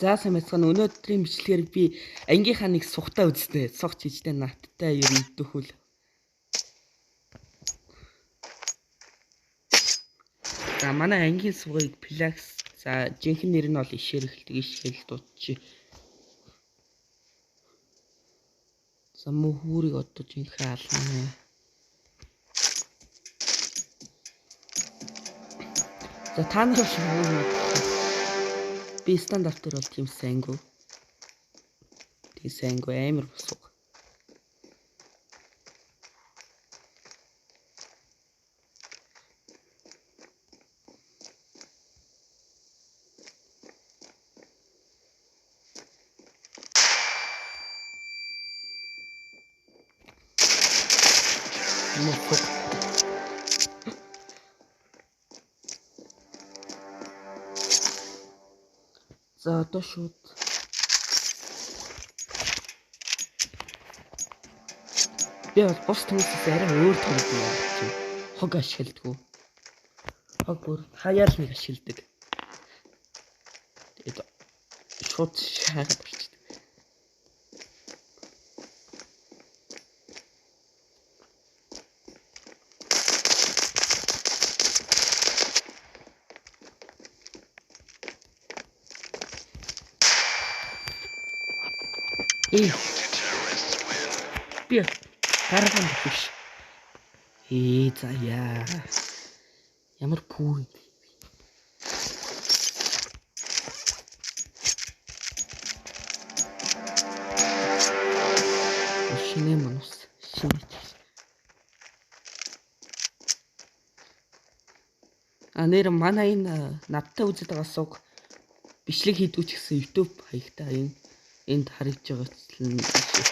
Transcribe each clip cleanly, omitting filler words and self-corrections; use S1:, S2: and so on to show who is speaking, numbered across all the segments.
S1: За сайн байцгаана. Өнөөдрийн бичлэгээр би ангийнхаа нэг сугтаа үзнэ. Сугч ижтэй надтай ер нь дөхөл. За манай ангийн сугыг Plax, за жинхэнэ нэр нь бол ишээр эхэлдэг, иш хэл дуудчих. За мөн хүүрийг одоо жинхэнэ ална. За та нар шиг мэддэг. Би стандарт дээр бол тийм сайнгүй. Тийм сайнгүй амар босго. Мосго. За одоо шууд би бол бус хүмүүсээс арай өөр тоглодог юм чи. Хог ашигладаг. Хог бүр хаяал нэг ашигладаг. Тэгээд шууд шаагаад болчихдог. Би гарган биш. За яа. Ямар пүү юм. Шинэ манус. Шинэ. А нэр манай энэ надтай үзэж байгаа суг бичлэг хийдгүү ч гэсэн YouTube хаягтай энэ энд харагдж байгаа нь биш.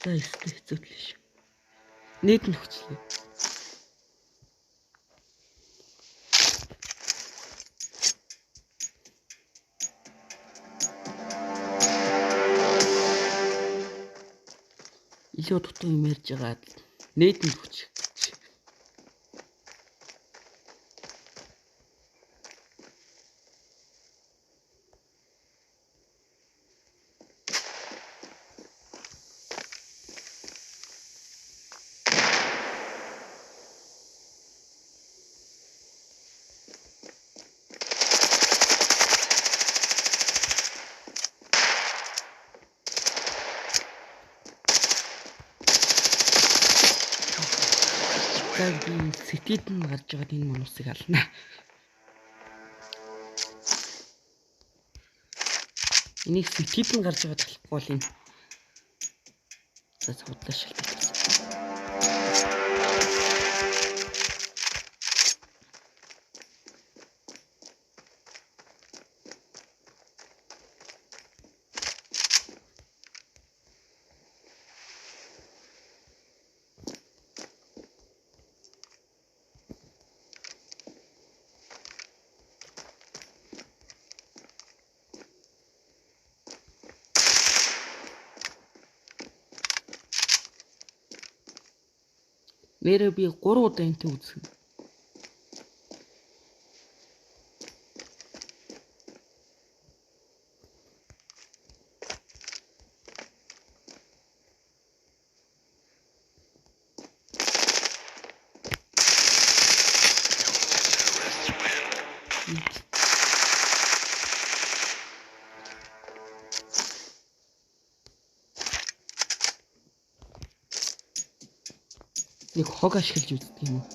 S1: За өстэй хэцүү л ш. Нийт нь хүчлээ. Илүү дутуу юм ярьж байгаа. Нийт нь хүч. За би сэтгэд нь гарч байгаа энэ манусыг ална. Энийг сэтгэд нь гарч байгаа талахгүй бол энэ. За судлаа шилдэг. Нэрээ би 3 удаа энтэй үзсэн. Нэг хог ашиглаж үздэг юм уу?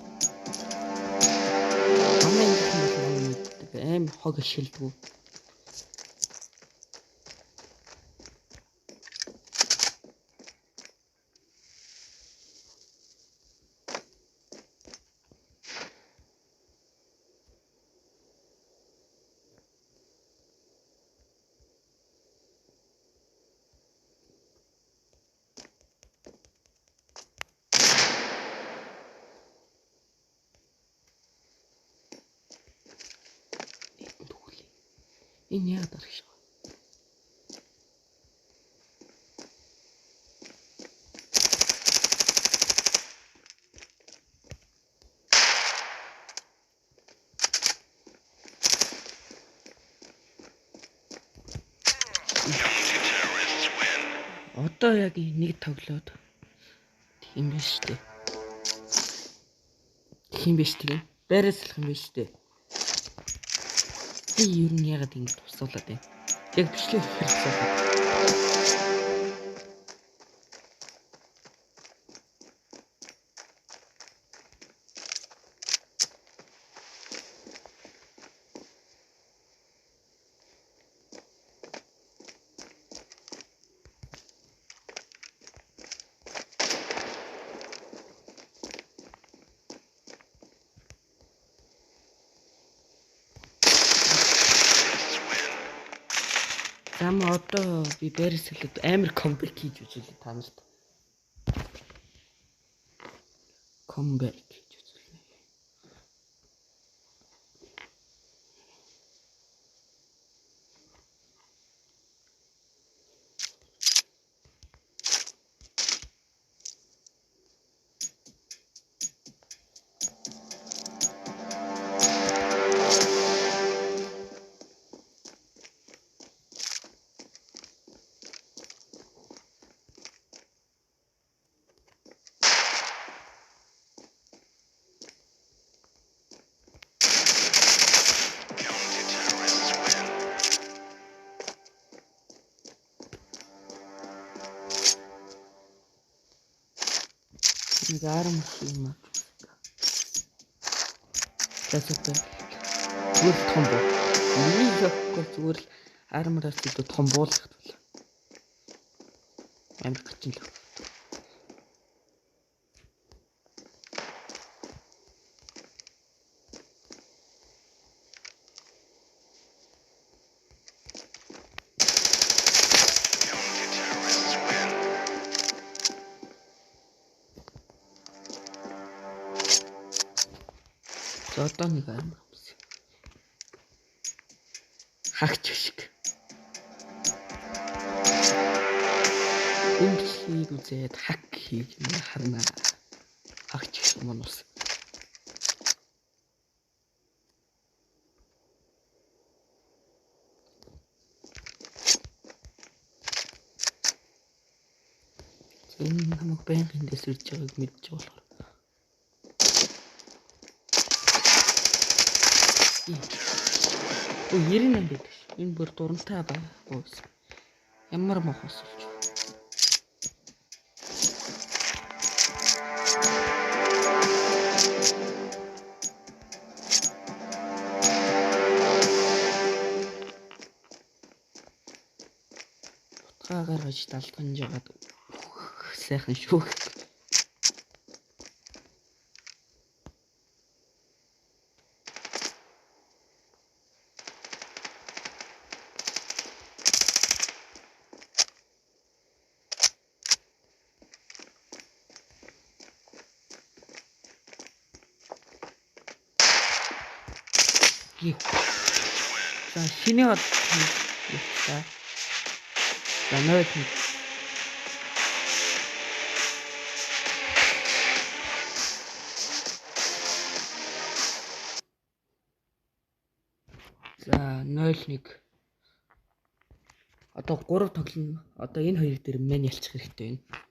S1: Манай ингэ мэддэг. Аим хог ашигладаг. Энэ яагаад арах шиг. Одоо яг нэг тоглоод тийм биш үү? Тийм биш тийм. Байраа салах юм биш үү? Би ер нь ягаад ингэж тусуулаад байна? Яг бичлэг хийх хэрэгтэй. Зам одоо би байрсалд амар comeback хийж үзүүлээ та нарт. Comeback хийж үзүүлнэ. Нэг арм юм аа. За зөвхөн зүгээр л том буу. Миний логикоор зүгээр л армраас илүү том буулгах тул. Амар гачин л. За одоо нэг армор өмсөе. Хагч шиг. Энэ бичлэгийг үзээд хак хийж харна. Хагч шиг мөн ус. Энэ намайг байнга эндээс ирж байгааг мэдж байгаа болохоор. Өө 98 байдаг ш. Энэ бүр дурантай баа. Ямар мохос болж. Утгаа гаргаж далдганж яагаад сайхан шүү. За шинэ бол явцгаа. За 0. За 0-1. Одоо 3 тоглоно. Одоо энэ хоёр дээр мань ялчих хэрэгтэй байна.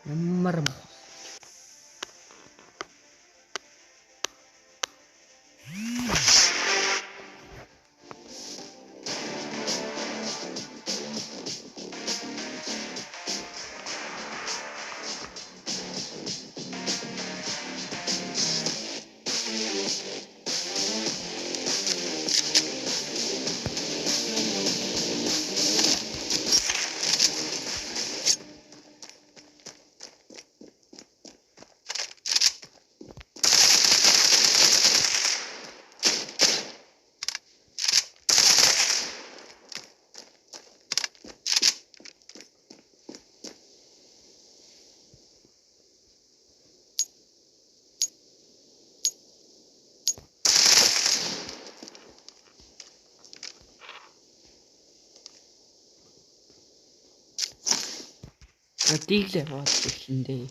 S1: Ямар мохос. За диглээ яваад эхлэн дээ.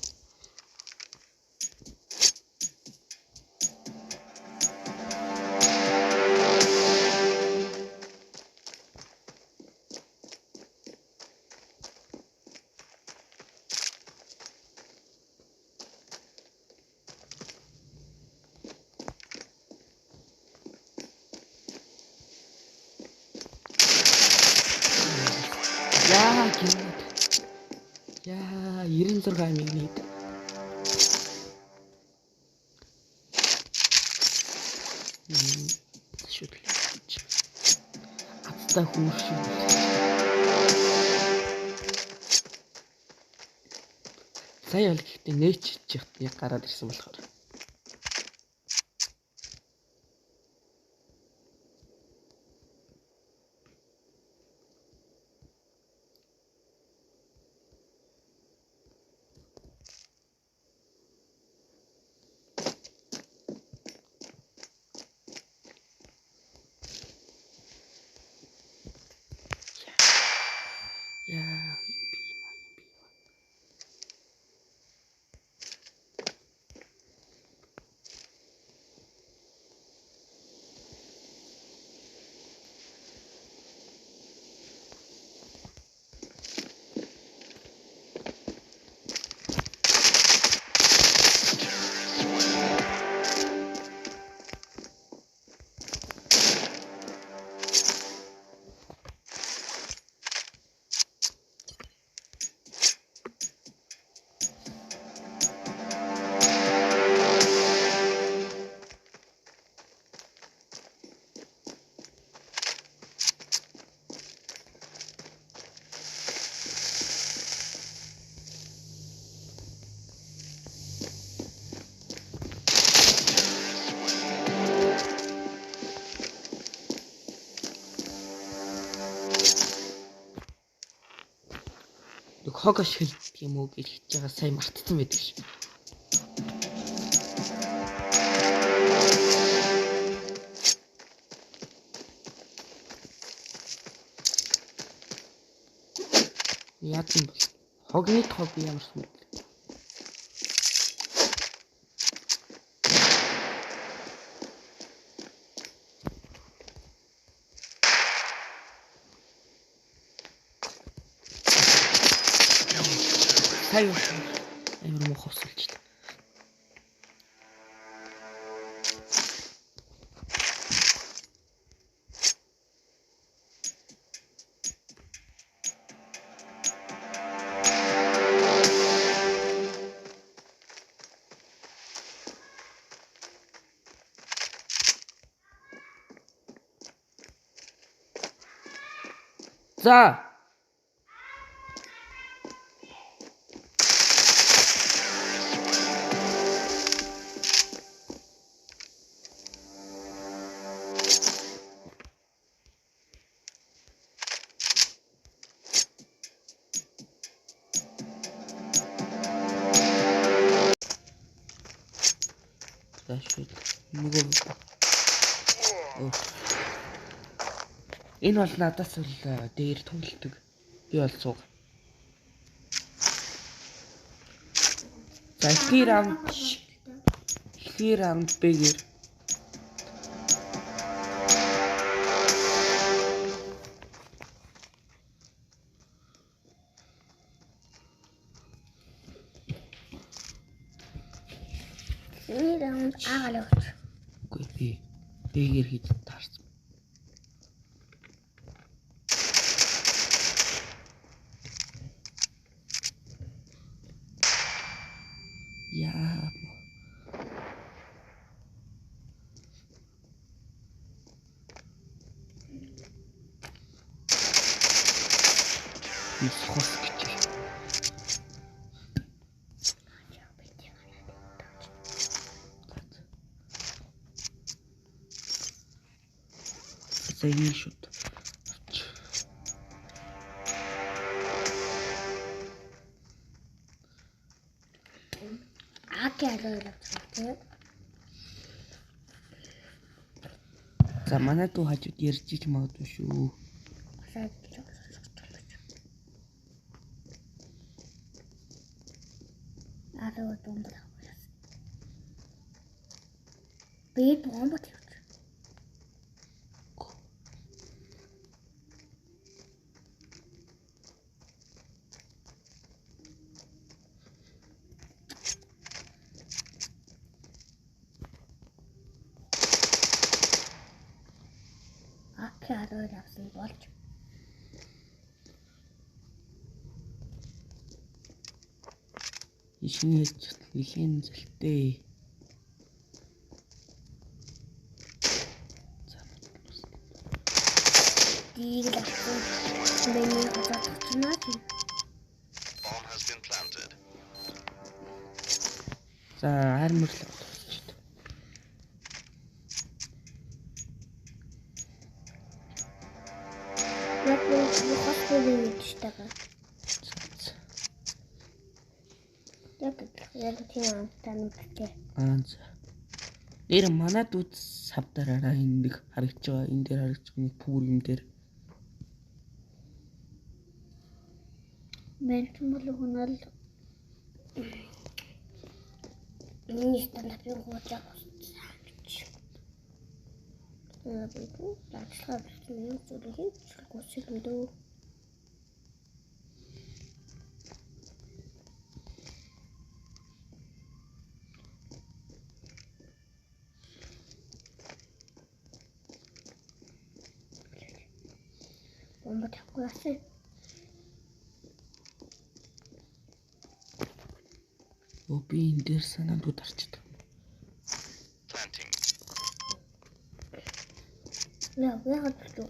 S1: Яа гинэ. Яа 96 минут. Шүтлээ. Азтай хүүр шүү. Сая бол гэхдээ нээч чихт яг гараад ирсэн болохоор. Яа, би. Хог ашигладаг юм уу гэж хэлж байгаа сая мартсан байдаг шүү. Яа юм бол хогны тухай би ямар ч мэддэг. Сая амар муу ховсолж. За. За шүү. Нөгөө. Энэ бол надаас бол дээр түнэлдэг. Би бол цуг. За эхний раунд бэгэр.
S2: Эхний раунд агаал өгч.
S1: Үгүй би бэгэр хийж таарсан. Яа. Хос гэж. За энэ шууд. За манай дүү хажууд ярьж ич магадгүй шүү.
S2: 12 бомб авах. Би бомб тавьчих. Аки 12 авсан болж.
S1: Шинэ нэлийн зэлтэй. За.
S2: Дийг л авсан. Миний хазаадчихнаа чи.
S3: Bomb has been planted.
S1: За армор л авчихсан.
S2: Яг нэг хостой мэдчихтэй байгаа. Яг яг тийм амттай мэдтэй.
S1: Аа за. Нэр манад үз савдараараа энэ нэг харагдж байгаа. Энэ дээр харагдж байгаа нэг пүүр юм дээр.
S2: Мэнт мөл хүнэл миний стандартын хуучин гэж. Би ажиллагаа бичсэн юм зүйлийг гүсэл мэдөө. Бомба тавихгүй яасан.
S1: Өө би энэ дээр санаандгүй дарчдаг.
S3: Planting.
S2: Яа, яагаад вэ?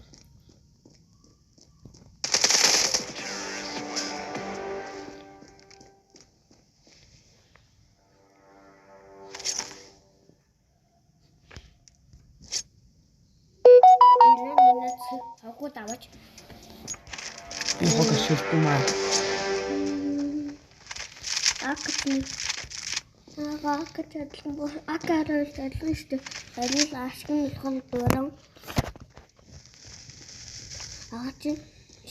S3: Terrorists win.
S2: Энэ нэнэ хогууд аваач.
S1: Би хог ашиглахгүй маа.
S2: Акт Акт адилхан бо акаар адилхан шүү дээ. Харин л ашиг нь болохоор дуран. Аа чи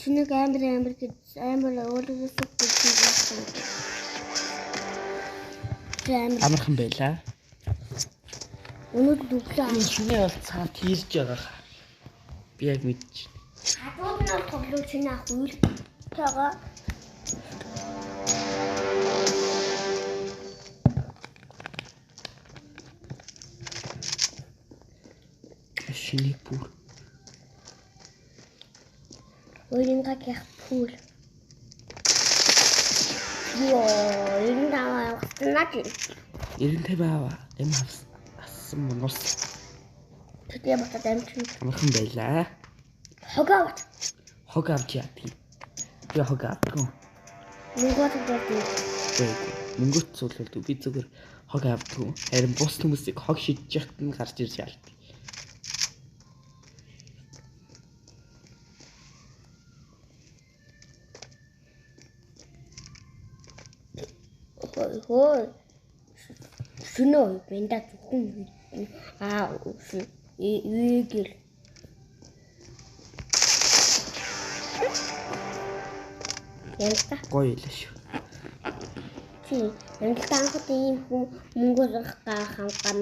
S2: шинэг амар амар гэж амар өөрөөсөө гэж хэлсэн. Амар
S1: Амархан байлаа.
S2: өнөөдөр өглөө
S1: Энэ шинэ бол цаана тийрж байгаа хаа. Би яг мэдчих.
S2: хадууд нь тоглож чиний ах үйл тагаа
S1: Шинэ пүүр.
S2: өөрийнхөө яг пүүл. Йоо, энэ даваа авсан чи.
S1: 95 аваа. Эм авсан. Ассан мунус.
S2: Тэгээ батад амчин
S1: Амархан байлаа.
S2: хог аваач.
S1: Хог авч яадаг. Би хог авдаггүй.
S2: Мөнгө болдог.
S1: Үгүй. Мөнгөт зүйлүүд би зүгээр хог авдаггүй. Харин бус хүмүүсийг хог шидэж яхад нь гарч ирж яалт.
S2: Хөө. Шөнө бэнда зөвхөн аа үгэл Янта
S1: Гоё илээ шүү.
S2: чи янта анхад ийм хүн мөнгөөр хам гам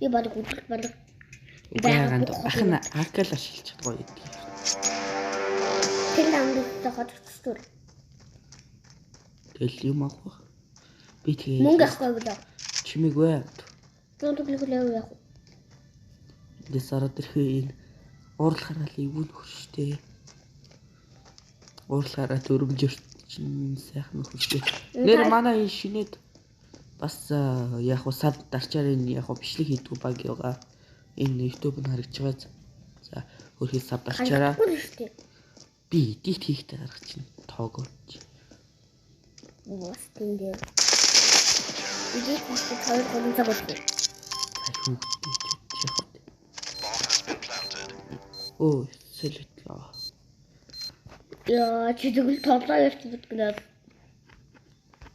S2: би баг өдөр баг
S1: Үгүй яагаад ах нь акал ашиглаж чад гоё идэг.
S2: тэр намдтай хоцорчтөр
S1: Тэгэл юм авах. Би тэгээ
S2: мөнгө авахгүй болоо
S1: чимээгүй.
S2: зүүн төглөглөө яах вэ?
S1: Эндээс ороод ирэхээ энэ уурлахаараа л эвгүй нөхөрштэй. Уурлахаараа төрөмжөрт чинь сайхан нөхөрштэй. Нэр манай энэ шинээд бас яг уу сав дарчаар энэ яг уу бичлэг хийдгүү баг яваа. Энэ YouTube нь харагдж байгаа. За хөрхий сав дарчаараа би эдит хийхдээ гаргах чинь тоог өгч.
S2: Бас тийм дээ. Эдит хийхдээ 2 3 цаг болох.
S1: За хүүхдээ ч явах.
S3: Bomb has been planted.
S1: Өө солиотлоо.
S2: Яа, чи тэгвэл тоглоо ярьж гэнэ.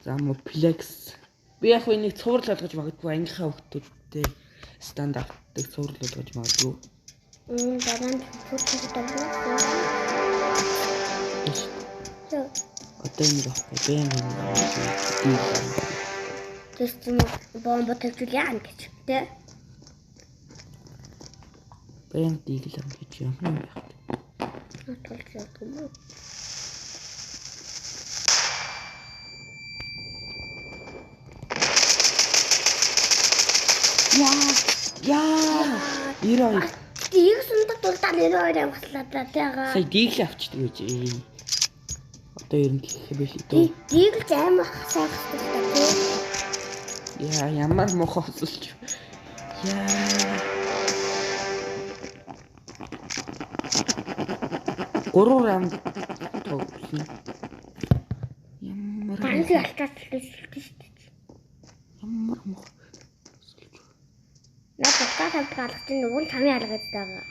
S1: За мо flex. Би яг энийг цуврал болгож магадгүй ангийнхаа хүүхдүүдтэй stand up-даг цуврал болгож магадгүй.
S2: Дараа нь футбол тоглоо.
S1: Одоо энийг авахгүй байн юм.
S2: Тэс юм бомб тавьчвал яана гэж тэ.
S1: Баян дийл юм гэж юм юм байх.
S2: Тулж явдаг юм уу?
S1: Яа! Яа! 92.
S2: Тийг сундад дулдаа 92 авахлаа да тэга.
S1: Сая дийл авчдаг гэж. Одоо ер нь гэх юм бэл дээ.
S2: Дийл амар сайхан та тий.
S1: Яа, ямар муухай осолч. Яа. 3 раунд тоглоно. Ямар
S2: Ганц ялцаад шүү дээ.
S1: Ямар муухай.
S2: Наад бутаа тавд галах чинь нөгөө нь тамийн алгад байгаа.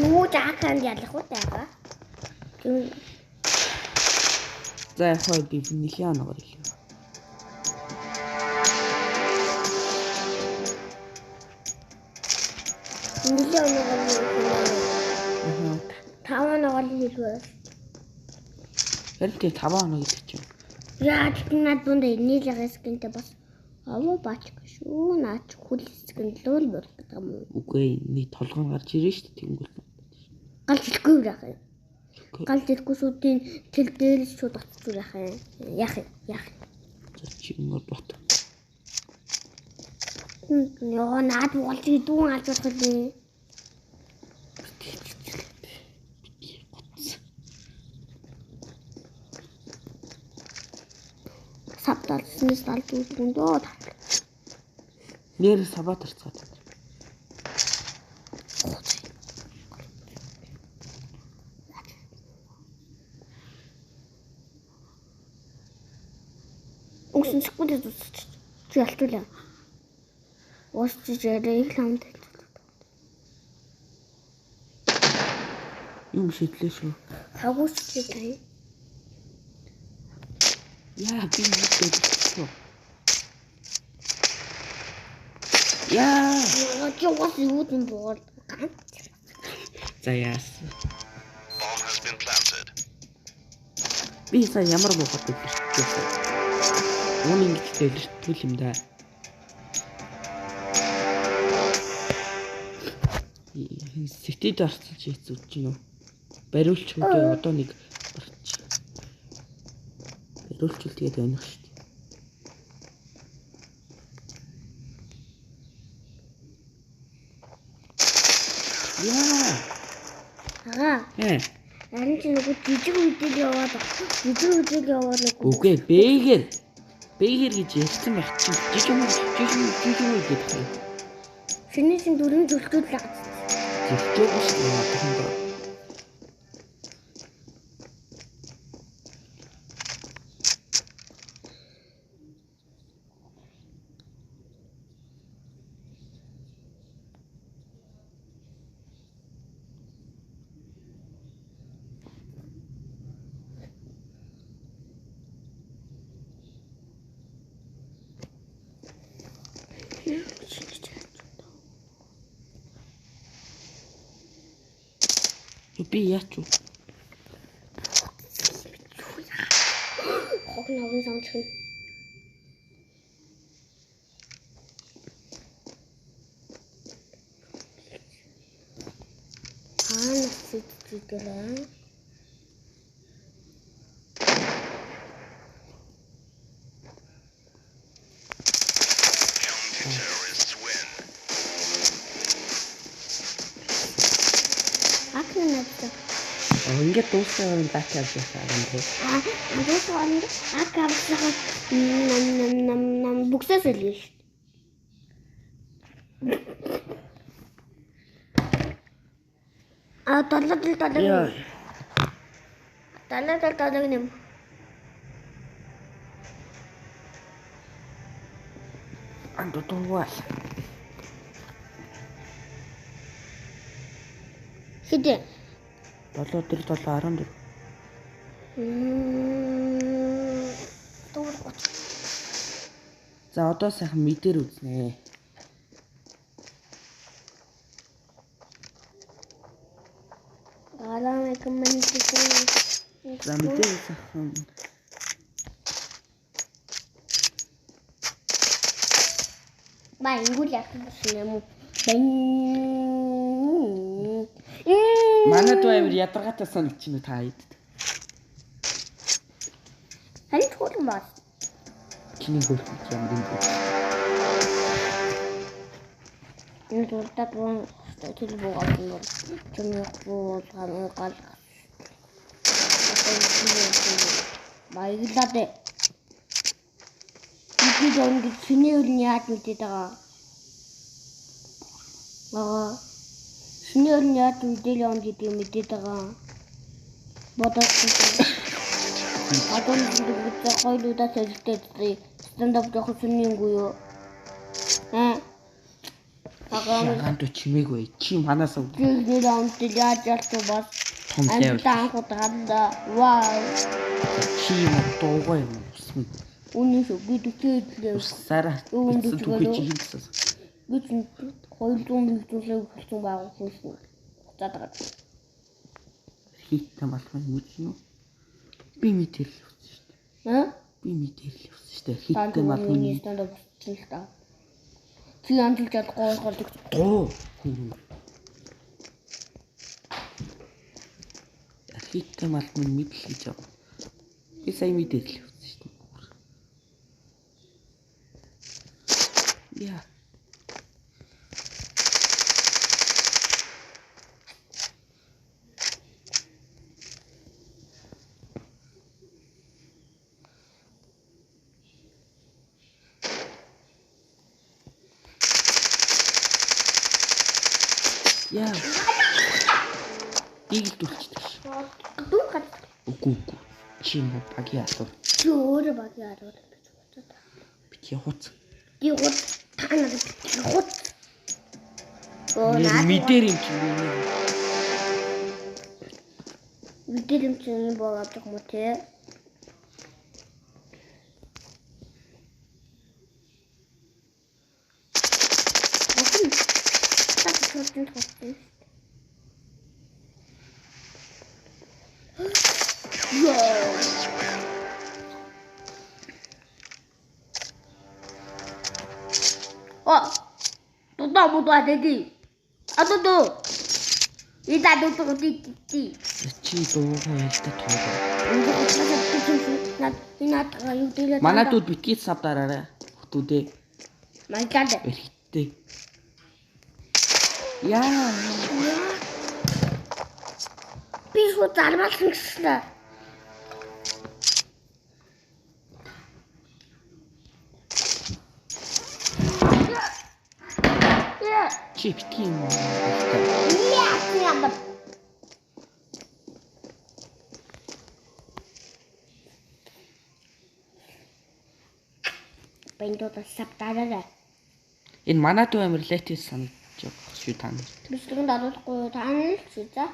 S2: Юу жааканд ялах уу тайгаа?
S1: За яг хоо би нэлийн оноогоор илээ.
S2: Нэлийн оноогоор илээ.
S1: Аа.
S2: 5 оноогоор илээ.
S1: Харин тийм 5 оноо гэдэг чинь.
S2: Яа тэгвэл над бунд нийлээ скинтэй бас аваа бач шүү. Наач хүл скин л болох юм уу?
S1: Үгүй нэг толгойн гарч ирнэ шүү дээ тэнгүүл.
S2: Галж ирэхгүй яах юм? Галж ирэхгүй шүү дээ. Тэр дээр шууд оцсон яах юм? Яах юм? Яах юм?
S1: За чи ингэр бот.
S2: Йоо наад болж дүүн алж болох юм. Савталснаас алж үзгүн дөө.
S1: Нэр сабат арцгаад.
S2: Үгсэн секундэд үзчих. Чи ялтуулаа. Уус чи жараа их ламд.
S1: Юм шидлээ шүү.
S2: Хагууч чи тань.
S1: Яа би мэдээ. Яа.
S2: Чи уус юу юм бол ганц.
S1: За яасан.
S3: Bomb has been planted.
S1: Би сая ямар муухай дэлгэрчихсэн. Уун ингэж дэлгэртгэл юм да. Сэтид орсон чи хэцүү ч юм уу? Бариулч үгүй одоо нэг орч. Бариулчвал тэгээд оних шүү дээ. Яа.
S2: Ага.
S1: Э.
S2: Харин чи нөгөө жижиг үдэл яваад жижиг үдэл яваад нөгөө
S1: Үгүй бээгэр. Бээгэр гэж ярьсан байх чи жижиг юм жижиг жижиг үү гэдэг юм.
S2: Шиний чин дөрвөн зүлтүүл л авц.
S1: Зүлтөөгүй шүү дээ одоохондоо. Би яач вэ?
S2: Хог навын самч. Аа сэтгэлээ.
S3: Terrorists win.
S2: Акна надад.
S1: Ингээд дууссан юм дак авч явах юм тий.
S2: Аа, дууссан ак авсан нам нам нам нам бүксээс л шүү. Аа, долоо долоо. Долоо долоо нэм.
S1: Анд дуугал.
S2: Хэдэ?
S1: 7 4 7 14.
S2: Дуур 30.
S1: За одоо сайхан мэдэр үзнэ. За мэдээ сахан.
S2: Ба ингүүл яах юм уу?
S1: Манай дүү амир ядаргаатай санагч юм та хэд.
S2: Харин хөөрхөн баа.
S1: Чиний хөөрхөн ямар юм бэ?
S2: Энэ дурдаад буу тэл буугаад юм. Чиний буу гал. Баярлалаа. Би дөнгөж чиний үл нь яаж мэдээд байгаа? Аа. Чиний үл нь яаж мэдээлэл он гэдгийг мэдээд байгаа. Бодоод одоо нэг хоёулаа сэлтэй stand up жоох сүнийгүй юу? Аа.
S1: Агаан дүү чимээгүй. Чи манаас
S2: нэг раунд яаж ялчих бас
S1: том левел.
S2: Амтан хутганда. Вау.
S1: Чи юм дуугаа юм уу?
S2: Үнэн шүү. Би 40 лээ.
S1: Усаараа
S2: Түүхий
S1: чи хийсэн.
S2: Би чинь 200 зүйлээ болсон байгаа хүн шүү. Буцаад байгаа.
S1: Хийтэн болох юм үү? Би мэдэрл явсан шүү дээ.
S2: Аа?
S1: Би мэдэрл явсан шүү дээ. Хийтэн болох юм.
S2: Stand up болсон л та. Чи амжилт чадахгүй болохоор
S1: дуу. Хийтэн болох юм мэдл гэж байгаа. Би сая мэдэрл явсан шүү дээ. Яа. Яа. Игэл дүлчдэг ш.
S2: Дүү гад.
S1: Үгүй үгүй. Чи юм багийн алуу.
S2: Чи өөрөө багийн алуу гэж бодоод.
S1: Бити хуц.
S2: Би хуц. Та нар бити хуц. Оо наа.
S1: Мэдэр юм чи би.
S2: Мэдэр юм чи юм болоод байгаа юм уу те? О, туда буду дэди. А туда. Ида туда ди.
S1: Чи дуугаа ялта туугаа.
S2: Над над юу дэлээ.
S1: Манай дүүд битгий сав дараарай. Хөтүүдээ.
S2: Майкад.
S1: Эрхтээ. Яа.
S2: Би шууд зармаалсан гэсэн.
S1: Чи битгий юм уу?
S2: Яа, яа. Бэндод саптаараа.
S1: Энэ манай дүү амир летис санагдаж байгаа шүү та нар.
S2: Бичлэгэнд оруулахгүй та нар л шүү за.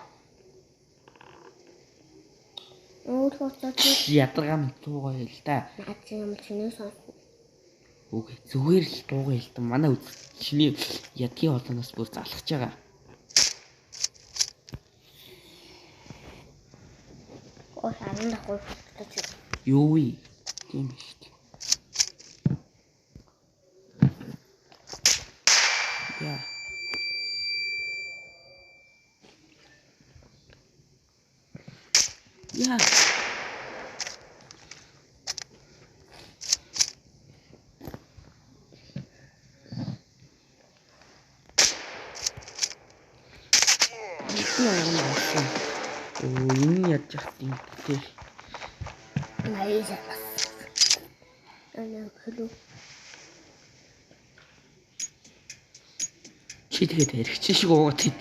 S2: Өөр хуцаа
S1: Ядаргаа минь дуугаа ял та.
S2: Наад чи юм чиний сонсно.
S1: Үгүй зүгээр л дуугаа ял та. Манай чиний ядгийн хоолноос бүр залхаж байгаа.
S2: Оо харин дахгүй.
S1: Юу вэ? Тийм биш үү? Яа. Яа. Оо, энэ яаж яах юм бэ?
S2: Найсаа. Ана хөлөө.
S1: Чи тэгээд эргч шиг уугаад байд.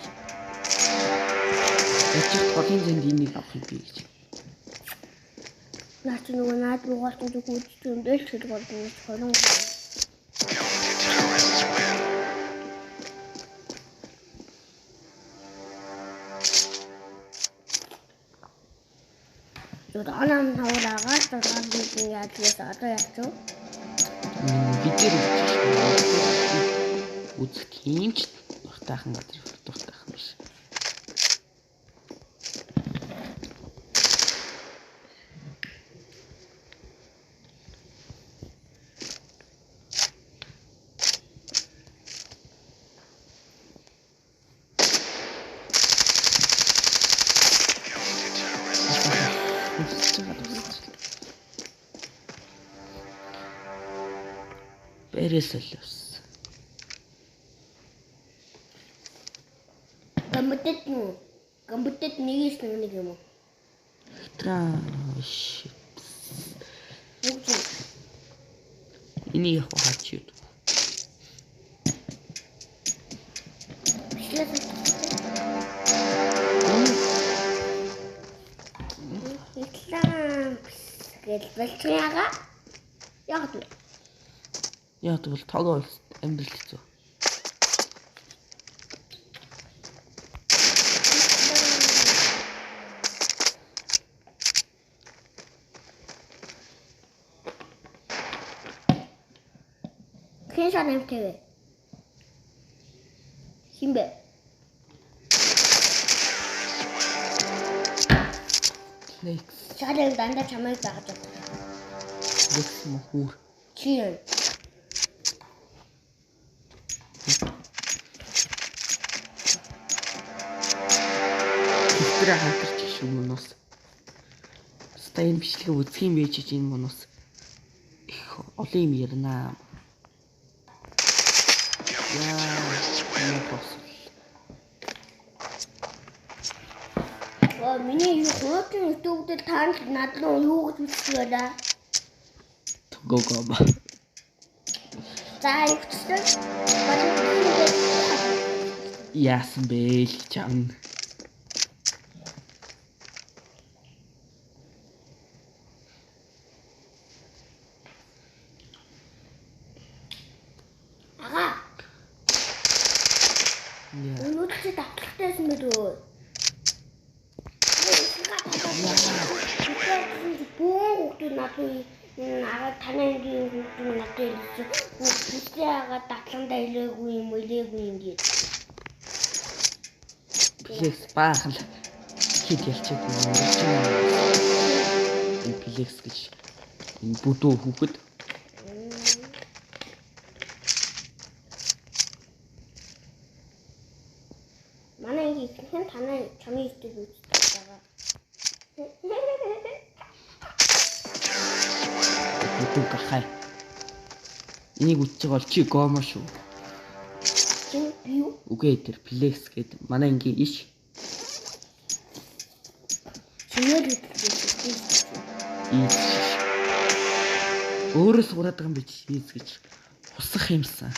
S1: Яаж яах голын зэнд энийг авах юм бэ гэж.
S2: Наа чи нөгөө наад буугаалт зүг үзчих юм дээр ч хэрэг болно 20.
S3: Terrorists win.
S2: Зүгээр оноо тавраагаар зургаан биеийн яаж одоо яах вэ?
S1: Бид нэр үзчих шүү. Үзэх тийм ч дуртайхан газар дуртайхан биш. Дээрээс л явсан.
S2: Гамбэтэд нь гамбэтэд нэгээс нэг юм уу?
S1: Хитраа shit.
S2: Бүгд
S1: Энийг яг хаач юу.
S2: бичлээс Ислам гэж болчихяага. Яг л
S1: Яг тэгвэл тогоо амьдрал хэцүү.
S2: Хэн шар амтай вэ? Хин бэ?
S1: Flex.
S2: Шарыг дандаа чамайг дагаж байна.
S1: Flex мөхүр.
S2: Чи юм.
S1: Хитраа хатарч шүү мөнөөс. Ста энэ бичлэгээ үзэх юм байж энэ мөнөөс. Их олон юм ярина. Яа, энэ бос.
S2: Оо миний юу хуучин YouTube дээр та над руу юу гэж бичсэн байлаа?
S1: Гого.
S2: За ихсэн.
S1: Яасан бэ л чам.
S2: Ага.
S1: Яа.
S2: Өнөөдөр чи давталтайсан мэт үү? Бүүн хүүхдүүд надад агаа танай ангийн хүүхдүүд надад хэлсэн. Хүүхдээ агаа давтландаа илээгүй юм илээгүй юм гээд.
S1: Flex баахан л хэд ялчаад өнгөрч байна. Энэ Flex гэж энэ бүдүү хүүхэд
S2: Манай ангийн ихэнх нь танай чамын YouTube үздэг байгаа.
S1: Бүдүү гахай. Энийг үзэж байгаа бол чи гомо шүү.
S2: Чи юу?
S1: Үгүй тэр Flex гээд манай ангийн иш
S2: Чинээр үздэг.
S1: ийз. Өөрөө сураад байгаа юм биш ийз гэж хусах юмсан.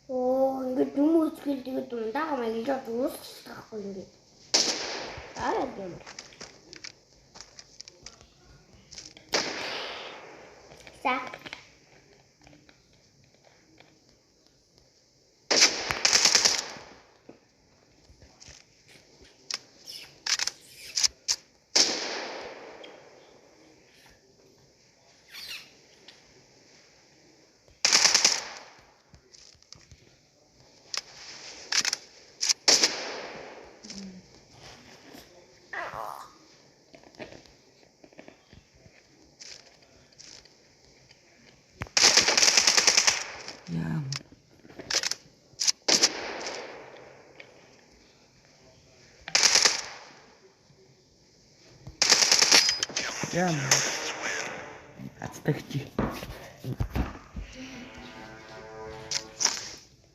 S2: Оо, ингээд юм үзгэл тэгээд дундаа маялж дуусчихгүй ингээд. Аа юм. За.
S1: Яа. Яа. Ацтагч.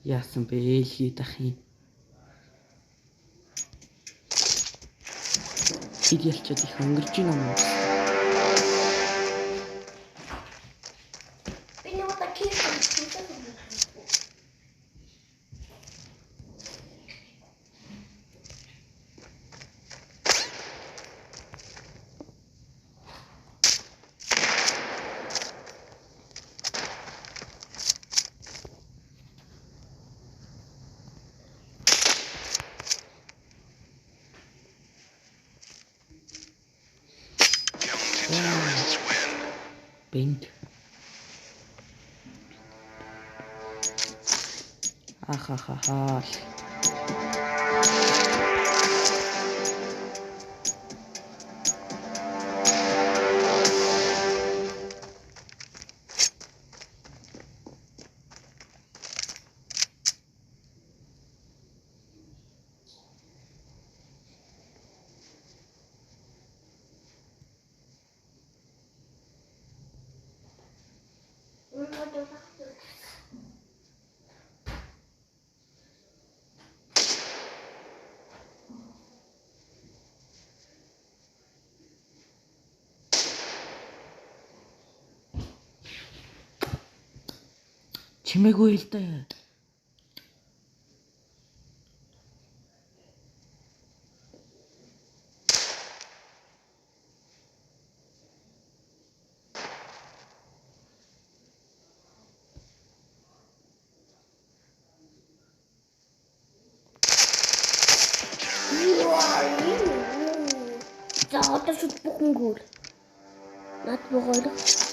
S1: Яасан бэ л хийх ах юм. Ид ялчаад их өнгөрч байна юм.
S2: Би нэг удаа кик хийсэн.
S3: Terrorists win.
S1: Бэнд. Ахахаха. Чимээгүй л дээ.
S2: За одоо шүт бүхэнгүүр. Над бугаар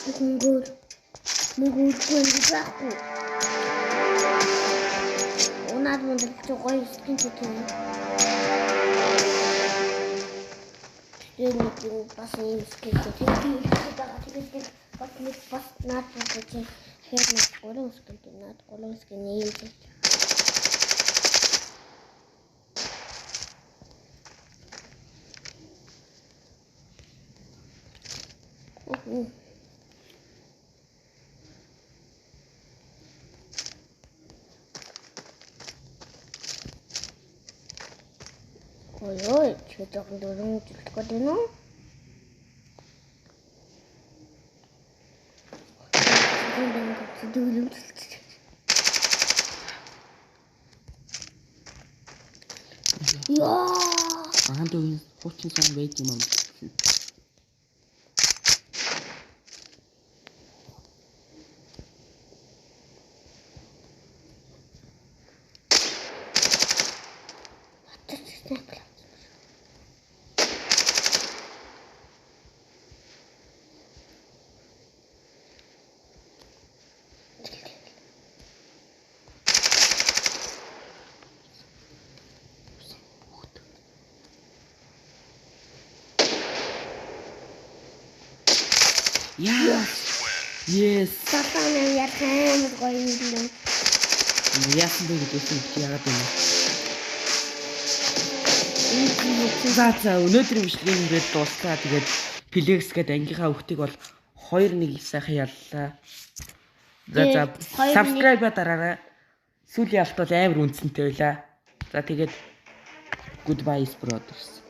S2: бүхэнгүүр. Мөнгө үлгүй юм байхгүй. Унаад мундаг чи гоё skin хийх юм. Тэгээд нэг юм бас ийм skin хийх. Тэгээд байгаа. Тэгээд бас нэг бас над бугаар чи тэгэхээр нэг гурван skin тийм над гурван skin ийм зүйл. Ой ой, чи жоохон дөрөв зүлэх гээд байна уу? Яа!
S1: Ахан дүүгийн хуучин сан байж юм аа. Яа. Yes.
S2: Сатана ярих амар гоё юм.
S1: Яасан бэ гэж үсэн чи яагаад юм бэ? За өнөөдрийн бичлэгийн ингээд дуслаа. Тэгээд Flex гэдэг ангийнхаа хүүхдийг бол 2-1 сайхан яллаа. За subscribe дараарай. Сүүлийн ялт бол амар үнцэнтэй байлаа. За тэгээд goodbye brothers.